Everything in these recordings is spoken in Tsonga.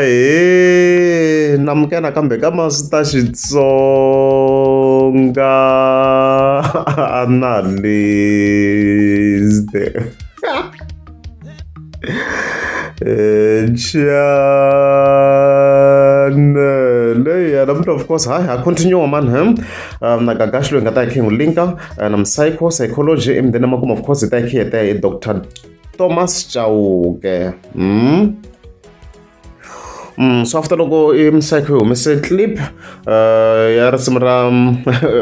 Ahee namukela nakambe ka Master Xitsonga Analyst channel ya namuntlha of course hayi ha continue man he na Gagash loyi nga ta hi khe hi n'wi linka na Psycho Psychology emudeni makumu of course hi ta hi khe hi heta hi Dr. Thomas Chauke. So after loko Psycho yi humese clip ya risimu ra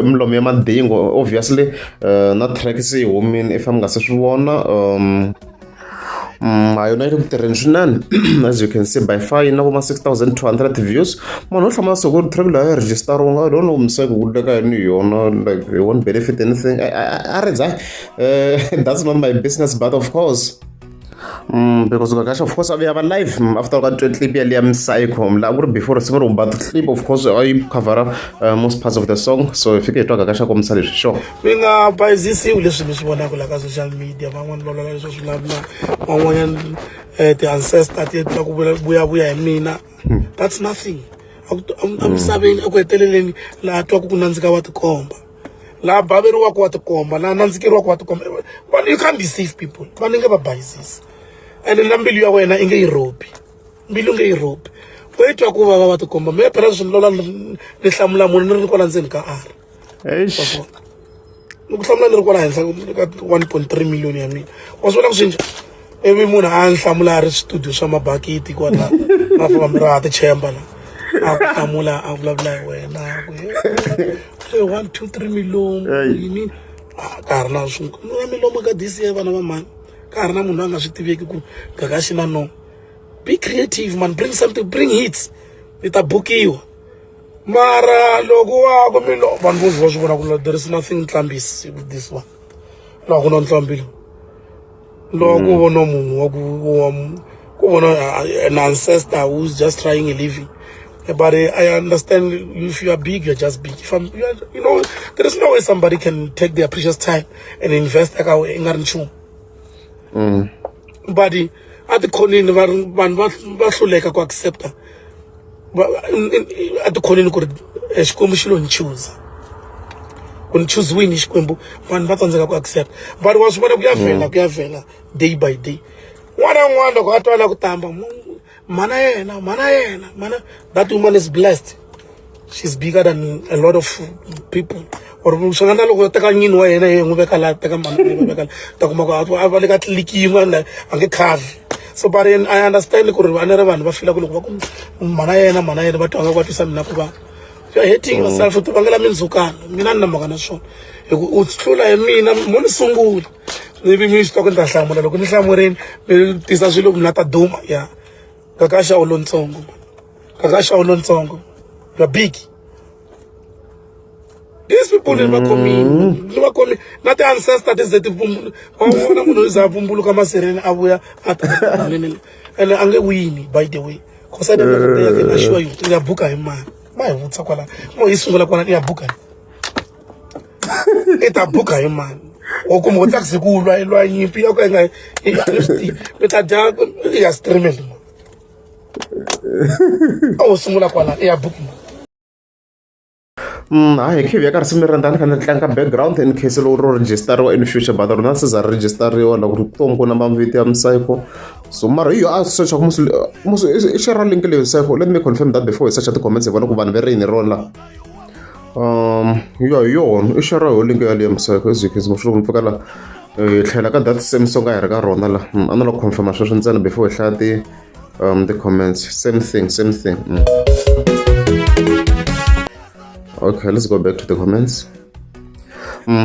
milomo ya madingo obviously na track se yi humile if mi nga se swi vona ha yona yi le ku tirheni swinene as you can see by far yi na vo ma 6200 views munhu wo hlamala siku ri track leyi a yi register-iwanga I don't know Psycho ku leka yini hi yona like he won't benefit anything a ri dzahi that's not my business but of course because Gagash of course a vuya va live after ka twe clip yaliya Psycho la ku ri before risimu ri huma but clip of course a yi cover most parts of the song so hi fike hi twa Gagash a kombisa leswi sure Mi nga bayizisiwi leswi mi swi vonaka laha ka social media van'wani va vulavula leswi va swi vulavulaka van'wanyana ti-ancestor ti twa ku vuyavuya hi mina that's nothing emisaveni eku heteleleni laha twaku ku nandzika wa tikomba laha baveriwaka wa tikomba laha nandzikeriwaka wa tikomba vanhu you can't deceive people vanhu nge va bayizisi ene na mbilu ya wena i nge yi rhobi mbilu nge yi rhobi u yi twa ku vava va tikomba me phela leswi ni lola ni hlamula munhu ni ri kwala ndzeni ka ara Eish. Ni ku hlamula ni ri kwala henhla ka 1.3 million ya mina wa swi vona ku swi njhani ivi munhu a ni hlamula a ri switudio swa mabakiti kwala va famba mi ra ha tichemba la a ku hlamula a vulavula hi wena ku he 1 2 3 milomu yini ka ha ri na swi na milomu ka this year vana va mhani ka ha ri na munhu a nga swi tiveki ku Gagashi na no be creative man bring something bring hits ni ta bukiwa mara loko wa ku mi vanhu vo va swi vona ku there is nothing ntlambisi with this one laha ku na ntlambilo loko ku vona munhu wa ku wa ku vona an ancestor who's just trying a living but I understand if you are big you're just big if I'm you, are, you know there is no way somebody can take their precious time and invest eka i nga ri nchumu but a tikhonini vanhu va hluleka ku accepta a tikhonini ku ri Xikwembu xi lo ni chuza ku ni chuziwini hi Xikwembu vanhu va tsandzeka ku accept but wa swi vona ku ya vhela ku ya vhela day by day un'wana na un'wana loko a twa la ku tamba mhana yena mhana yena mhana that woman is blessed she's bigger than a lot of people or swi nga na loko teka nyini wa yena ye n'wi veka laha teka mhani wa veka laha ta kuma ku a va le ka tliliniki yin'wana a nge khavi so but I understand ku ri va ni ri vanhu va fila ku loko va ku mhana yena mhana yena va twa nga va twisa mina ku va you are hurting yourself u tivangela mindzhukano mina ni na mhaka na swona hi ku u hlula hi mina mo ni sungula ni vi mi swi twa ku ni ta hlamula loko ni hlamurini mi tisa swilo ku mina ta duma ya Gagash a wu lontsongo Gagash a wu lontsongo you are big these people ni va khomile ni va khomile na ti-ancestor ti ze ti wa vona munhu za a vumbuluka masirheni a vuya a ta ene a nge wini by the way cause I can assure you ya buka hi mani ma hi vutisa kwala mo hi sungula kwala ya buka i ta buka hi mani u kuma u tsakise ku lwa i lwa nyimpi ya ka yi nga mi ta dya ya streaming a wo sungula kwala i ya buki Hayi hi ya ka risimu leri ni kha ni tlanga background in case loko ro register-iwa in future but rona se za register-iwa loko ri tomu ku na mavito ya Psycho so mara hi yo a search ku musi musi i share link leyi Psycho let me confirm that before hi search ti-comments hi vona ku vanhu ve ri yini rona la ya hi yona i share yo link yaleyo Psycho as you can see loko ni pfuka la hi tlhela ka that same song a hi ri ka rona la a ni la ku confirm sweswo ntsena before hi hlaya ti the comments same thing same thing. Okay, let's go back to the comments.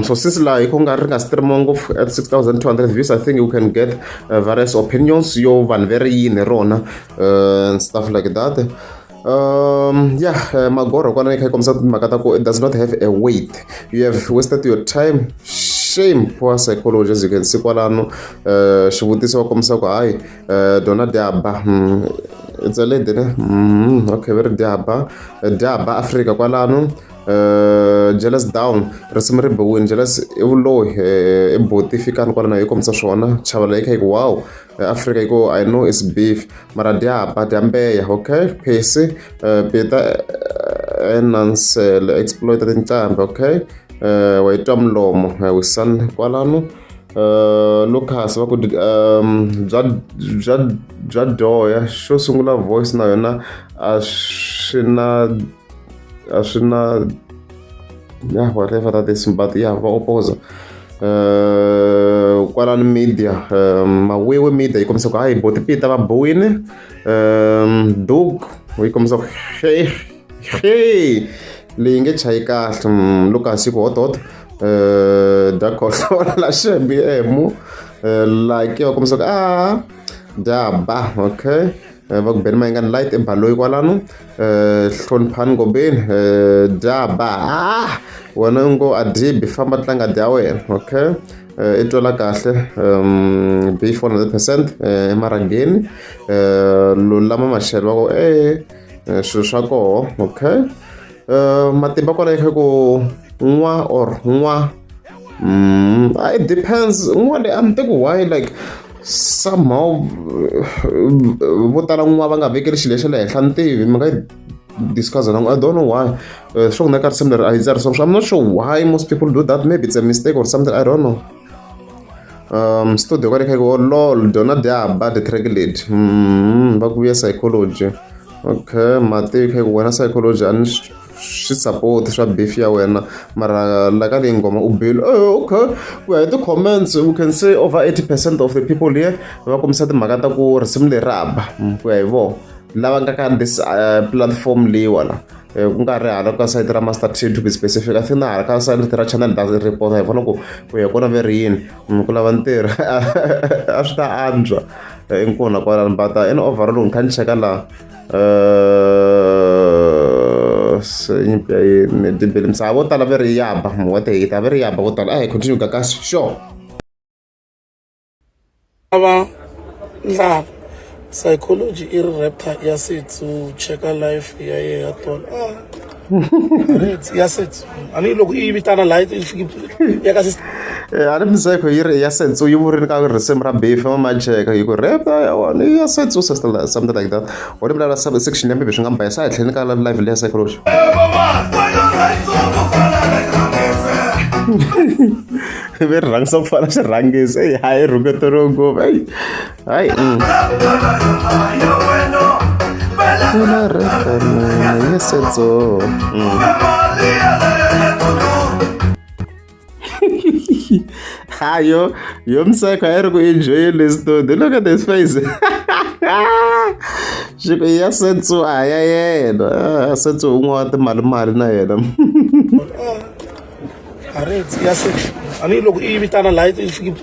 So since la hi ku nga ri nga streamiwa ngopfu at 6200 views I think you can get various opinions yo vanhu ve ri yini rona and stuff like that. Yeah, magorho kwala yi kha yi kombisa timhaka ta ku it does not have a weight you have wasted your time shame poor psychology as you can see kwalano xivutiso va kombisa ku hayi dona dyaba it's a lady ne okay va ri dyaba dyaba Africa kwalano. Jealous down risimu ri biwini jealous i vuloyi i buti fikani kwala na yi kombisa swona chava leyi kha yi ku wow Africa yi ku I know it's beef mara dya ba dya mbeya okay Percy Peter Enansele exploit tinqambi okay wa yi twa milomo wisani kwalano Lucas va ku bya bya bya dyoya xo sungula voice na yona a swi na a swi na ya whatever that is but ya va opposa kwalano media mawewe media yi kombisa ku hayi boti Peter va bohile Duk yi kombisa ku hey hey leyi nge chayi kahle Lucas yi ku hot hot dakhohlola xembi emu like va kombisa ku a dya ba okay va ku Benny Mayengani light i baloyi kwalano hloniphani Ngobeni dya ba ah wena u ngo a dyibi famba tlanga dya wena okay i twela kahle B 400% emarhangeni lulama Mashele va ku e swilo swa koho okay matimba kwala yi kha ku n'wa or n'wa it depends n'wa leyi a ni tivi why like somehow vo tala n'wa va nga vekeli xilo xa le henhla ni tivi mi nga yi discuss na I don't know why swo ku na ka risimu leri a yi tsarisiwa I'm not sure why most people do that maybe it's a mistake or something I don't know studio kwale kha ku lol dyona dya ba ti-track leti va ku vuya psychology okay mati kha ku wena psychology a ni swi support swa beef ya wena mara la ka leyi nghoma u bile oh, okay ku ya hi ti-comments we can say over 80% of the people here va kombisa timhaka ta ku risimu leri ra ba ku ya hi vona lava nga ka this platform leyiwa la ku nga ri hala ka sayiti ra Master T to be specific I think na hala ka sayiti ra channel ta report hi vona ku ku ya kona ve ri yini ku lava ntirho a swi ta antswa inkomu kwalano but in overall ni kha ni cheka laha se nyimpi ya yini dibele misava vo tala ve ri yaba what the hate a ve ri yaba vo tala a hi continue gagasi sure va ndlala psychology i ri raptor ya setso cheka life ya ye ya tona ah ya setso a ni loko i vitana la yi fiki ya ka a ni mizeko yi ri ya setso yi vurini ka risimu ra beef va macheka yi ku raptor ya wona ya setso something like that wa ni vulavula section ya maybe swi nga mi bayisa a hi tlheli ka live leya psychology ve ri rhangisa ku fana xirhangisi eyi hayi rhuketeriwe ngopfu eyi hayi yesetso hayo yo mseko a yi ri ku enjoyeni studio look at his face xiko ya setso a ya yena setso un'we wa timalimali na yena ya se a ni loko i vitana laha yi fiki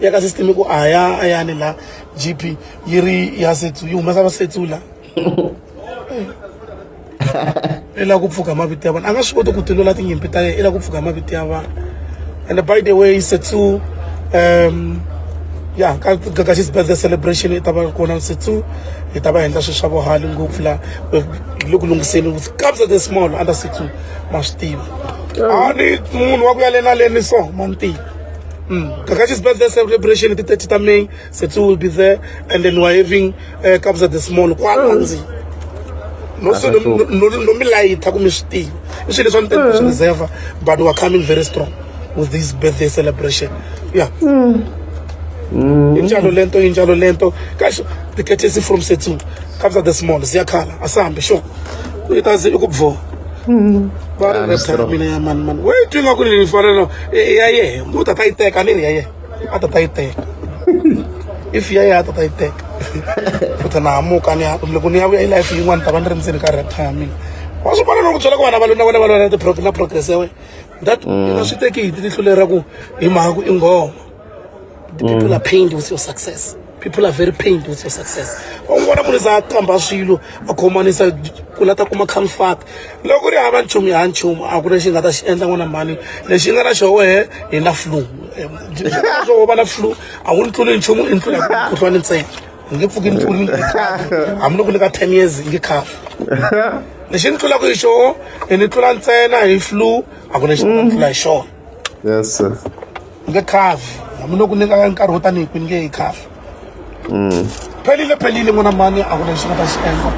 ya ka system ku a ya a yani la gp yi ri ya setsu yi humesa va setsu la i lava ku pfuka mavito ya vanhu a nga swi koti ku tilwela tinyimpi ta yena i lava ku pfuka mavito ya vanhu and by the way setsu ya ka Gagash's birthday celebration yi ta va kona setsu hi ta va endla swilo swa vuhali ngopfu la le ku lunghiseni with Kabza the Small under setsu ma swi tiva a ni munhu wa ku ya le na le ni so ma ni tiva Gagash's birthday celebration ti 30 ta May Setsu will be there and then we're having Kabza the Small kwala ndzeni no se no no mi layitha ku mi swi tiva i swilo leswi a ni tele ku swi reserve but we're coming very strong with this birthday celebration yeah injalo lento injalo lento kasho the courtesy from Setsu Kabza the Small ziyakhala asambe sure itazi i ku bvo va ri raptor mina ya mani mani we twi nga ku ni fana na ya yehe u ta ta yi teka ni ri ya yehe a ta ta yi teka if ya yehe a ta ta yi teka u ta na hamuka ni loko ni ya vuya i life yin'wana ta va ni ri ndzeni ka raptor ya mina wa swi vona loko byela ku vana va lona vona va lona na progress ya wena that i nga swi teki hi tihlo lera ku hi mhaka ku i nghoma the people are pained with your success people are very pained with your success u vona munhu se a qamba swilo a khomanisa ku la ta kuma comfort loko ri hava nchumu ya nchumu a ku na xi nga ta xi endla n'wana mhani lexi nga na xo wehe hi na flu xo va na flu a wu ni tluli nchumu i ni tlula mukhuhlwani ntsena hi nge pfuki ni tluli hambi loko ni ka 10 years hi nge khafi. Lexi ni tlulaka hi xoho i ni tlula ntsena hi flu, a ku na lexi ni nga tlula hi xona. Yes sir. Ni nge khavi hambiloko ni nga nkarhi wo tanihi kwihi ni nge yi khavi. Phelile phelile n'wana mhani a ku na lexi nga ta xi endla.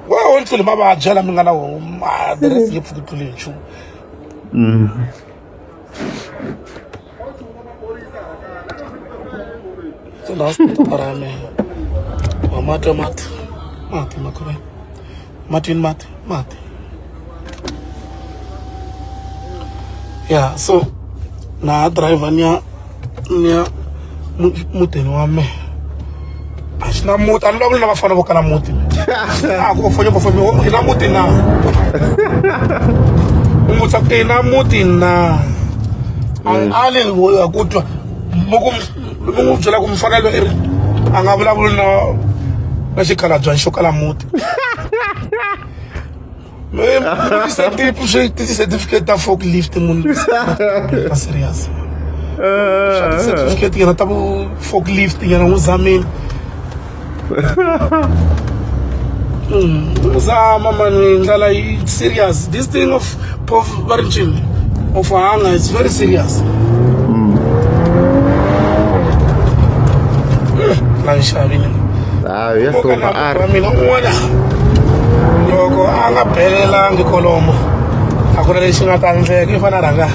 Wa wo ni tluli mavabyi lama mi nga na wona the rest nge pfuki tluli hi nchumu. So last para me. Wa mati mati. Mati makhure. Mati mati mati. Yeah, so na driver niya niya mutini wa me. A xi na muti, a ni vulavuli na vafana vo kala muti. A ku fonya ku fonya i na muti na. U n'wi vutisa ku i na muti na. A li ku twa loko mi n'wi byela ku mufana loyi i ri a nga vulavuli na na xikhalabya xo kala muti. Ti-certificate ta forklift munhu ta serious. Swa ti-certificate nyana ta vu forklift nyana n'wi zamile. Zama mani ndlala yi serious. This thing of va ri ncini of hunger it's very serious. La nxavini. Hayi ya hlupha a ri. Mina un'wana loko a nga belelangi kolomo a ku na lexi nga ta endleka i fanele a rhanga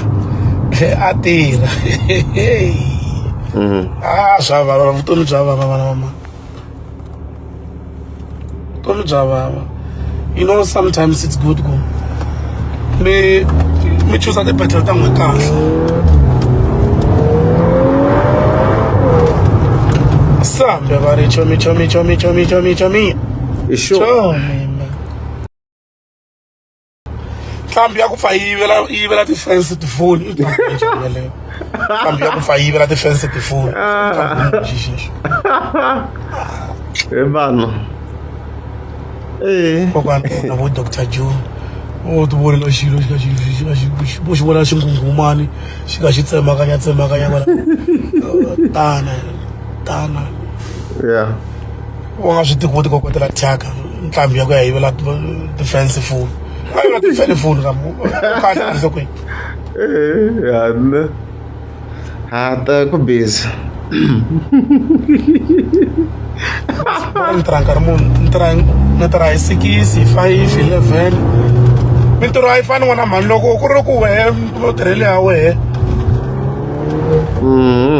a tirha. A swa vava vutomi bya vava vana va mhani. Vutomi bya vava. You know sometimes it's good ku mi mi chuza ti-battle ta n'we kahle. Sambe va ri chomi chomi chomi chomi chomi chomi. I sure. Chomi. Nqambi ya ku pfa yi yivela yi yivela ti-fence tifoni i nqambi njhani yeleyo? Nqambi ya ku pfa yi yivela ti-fence tifoni nqambi xexo. He vanhu. Eh. Kokwana na vo Doctor Joe vo ti vonela xilo xi ka xi xi ka xi vo xi vona xinghunghumani xi ka xi tsemakanya tsemakanya kwala tana tana. Yeah. U nga swi tivi ku ti kokotela thyaka nqambi ya ku ya yivela ti-fence phone va yivela ti-fence phone ka kahle enhlokweni. Eh, ya ne. Ha ta ku busy. Ni tirha nkarhi muni ni tirha ni tirha hi sikisi hi five hi 11 mintirho a yi fani n'wana mhani loko ku ri ku wehe u tirhele ya wehe.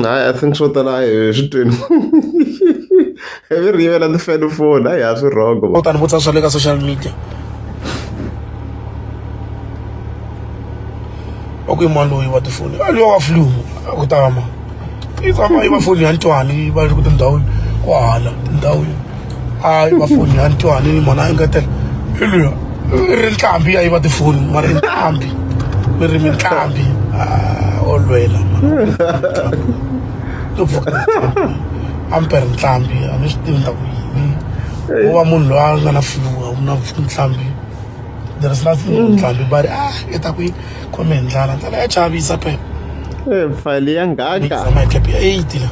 Hayi I think swo tala a hi swi tweni. Ivi ri yivela ti-fan phone hayi a swi wrong. U ta ni vutisa swa le ka social media. Va ku i mani loyi wa tifoni? A luya wa flu a ku ta ma. Yi tshama yi va foni ya ntwani yi va ku tindhawini ko hala tindhawini. A yi va foni ya ntwani mhani a engetela hi luya i ri nqambi a yiva tifoni mara i nqambi mi ri minqambi o lwela to pfuka ampere nqambi a ni swi tivi ni ta ku yini wo va munhu loyi a nga na flu a wu na nqambi there is nothing nqambi va ri ah i ta ku yi khome hi ndlala ndlala ya chavisa phela. File ya ngaka. Zama hi cap ya 8 la.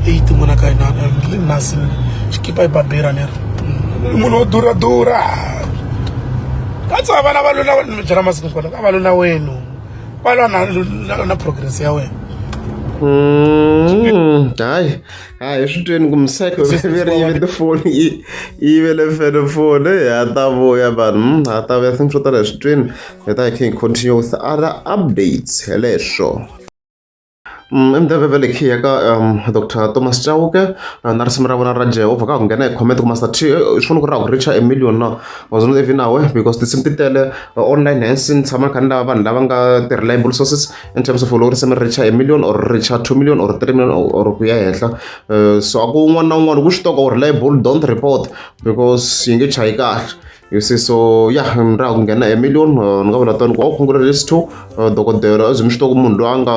8 n'wana ka hina le nasi xikipa i babera ni ri. Munhu wo durha durha. Katsa vana va lona ni byela masiku hinkwawo ka va lona wenu. Va lwa na na progress ya wena. Hayi hayi swi tweni ku miseko ve ri yive tifoni yi yivele fene foni ha ta vuya vanhu ha ta vuya think swo tala hi swi twini hi ta hi kha hi continue with other updates hi leswo. MDV vele khiya ka Dr Thomas Chauke na risimu ra vona ra Jehovha ka ku nghena hi comment ku Master T swi vona ku ri ra ku reach a million na was not even aware because tinsimu ti tele online hence ni tshama ni kha ni lava vanhu lava nga ti-reliable sources in terms of loko risimu ri reach a million or reach 2 million or 3 million or ku ya henhla so a ku un'wana na un'wana ku swi tiva ku reliable don't report because yi nge chayi kahle. You see, so yeah, ra ku nghena a million, ni nga vula tani ku congratulations to dokodela, as mi swi tiva ku munhu loyi a nga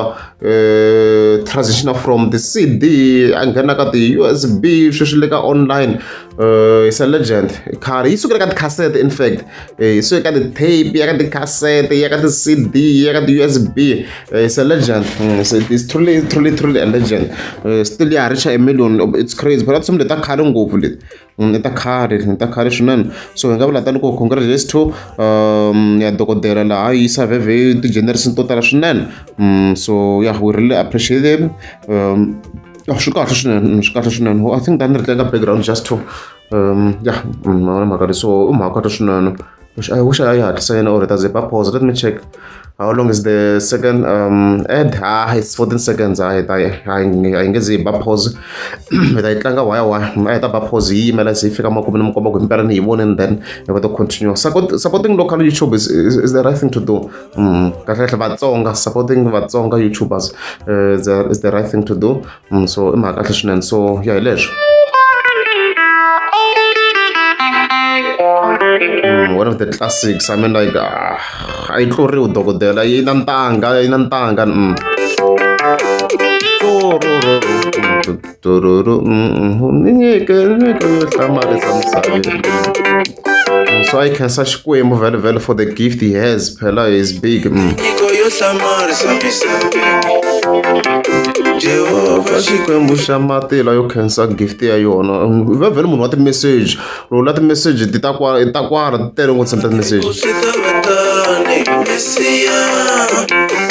transition from the CD a nghena ka ti-USB, sweswi le ka online, is a legend. Khale yi sukele ka ti-cassette, in fact yi suke ka ti-tape, ya ka ti-cassette, ya ka ti-CD, ya ka ti-USB. Is a legend. So it's truly, truly, truly a legend. Still ya ha reach a million, it's crazy. Phela tinsimu leti ta khale ngopfu leti. I ta khale, i ta khale swinene. So hi nga vula tani ku congratulations to ya dokodela laha yi yisa vhevhe ti-generation to tala swinene. So yeah, we really appreciate them. Swi kahle swinene, swi kahle swinene. I think that ni ri tlenga background just to yeah, ma mhaka leyi. So i mhaka kahle swinene. I wish a yi hatlisa yena or ta ze ba pause. Let me check how long is the second ad. Ah, it's 14 seconds. A hi ta a hi nge ze hi ba pause, hi ta yi tlanga waya waya. A hi ta ba pause, yi yimela ze yi fika makumu, ni mi komba ku himpela ni yi vonini, then hi kota ku continue. Supporting local YouTube is the right thing to do. Kahle kahle Vatsonga, supporting Vatsonga YouTubers is the right thing to do. So i mhaka kahle swinene. So ya hi leswo. One of the classics, I mean, like, ah, a yi tluriwi dokodela, yi na ntanga, yi na ntanga. Nyike nyiko yo hlamarisa misaveni. So I khensa Xikwembu vhele vhele for the gift he has, phela is big. Nyiko yo hlamarisa misaveni, Jehovha. Xikwembu xa matilo yo khensa gift ya yona. Vhele munhu wa ti-message, loko la ti-message ti ta kwala, ta kwala, ti tele ngopfu ta ti-message. Swi ta va tani Mesiya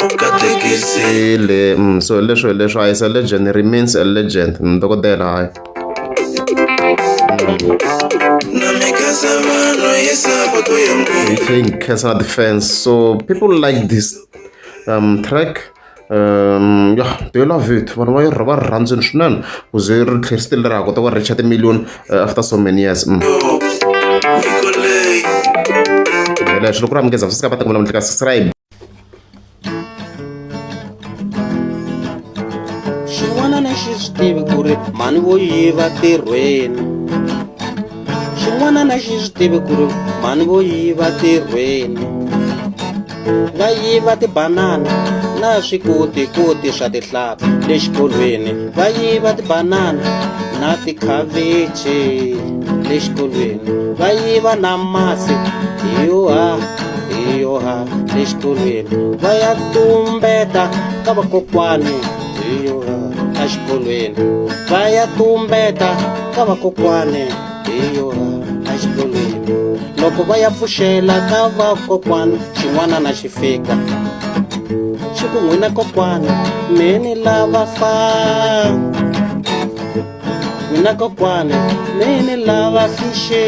u katekisile. Le so hi leswo, hi leswo. Is a legend, remains a legend. Dokodela hayi. Na mi khensa vanhu hi sapoto ya n'wina. Hi tlhe hi khensa na defense. So people like this track. Yeah, they love it. Vanhu va yi va ri rhandzini swinene ku ze ri tlhe still ra ha kota ku reach timillion after so many years. Nyiko leyi. Hi leswo, loko ri amukeza swi va ta kumela mi subscribe. Xin'wana na xi swi tivi ku ri mhani vo yiva tirhweni, xin'wana na xi swi tivi ku ri mhani vo yiva tirhweni, va yiva tibanana na swikotikoti swa tihlampfi le xikolweni, va yiva tibanana na tikhavichi le xikolweni, va yiva na masi hi yo ha hi yo ha le xikolweni, va ya tumbeta ka vakokwani hi yo ha exikolweni, va ya tumbeta ka vakokwani hi yo ha exikolweni. Loko va ya pfuxela ka vakokwani, xin'wana na xi fika xi ku, n'wina kokwana mi ni lava fa, n'wina kokwana mi ni lava fixe,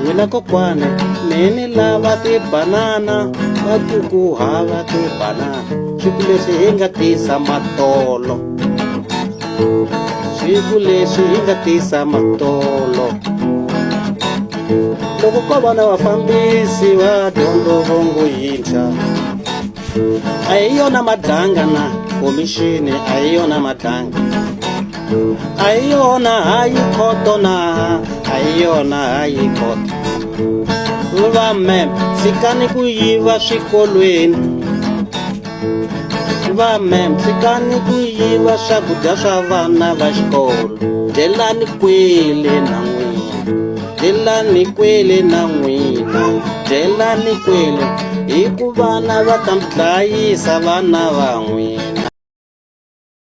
n'wina kokwana mi ni lava tibanana, va ku ku hava tibanana, swiku leswi hi nga tisa matolo, swiku leswi hi nga tisa matolo. Loko ko va na vafambisi va dyondzo vongo yintshwa, a hi yona madlanga na khomixini, a hi yona madlanga, a hi yona hayi khoto na, a hi yona hayi khoto. Va mem, tshikani ku yiva swikolweni. Va mem, tshikani ku yiva swakudya swa vana va xikolo. Dyelani kwele na n'wina, dyelani kwele na n'wina, dyelani kwele, hi ku vana va ta mi dlayisa vana va n'wina.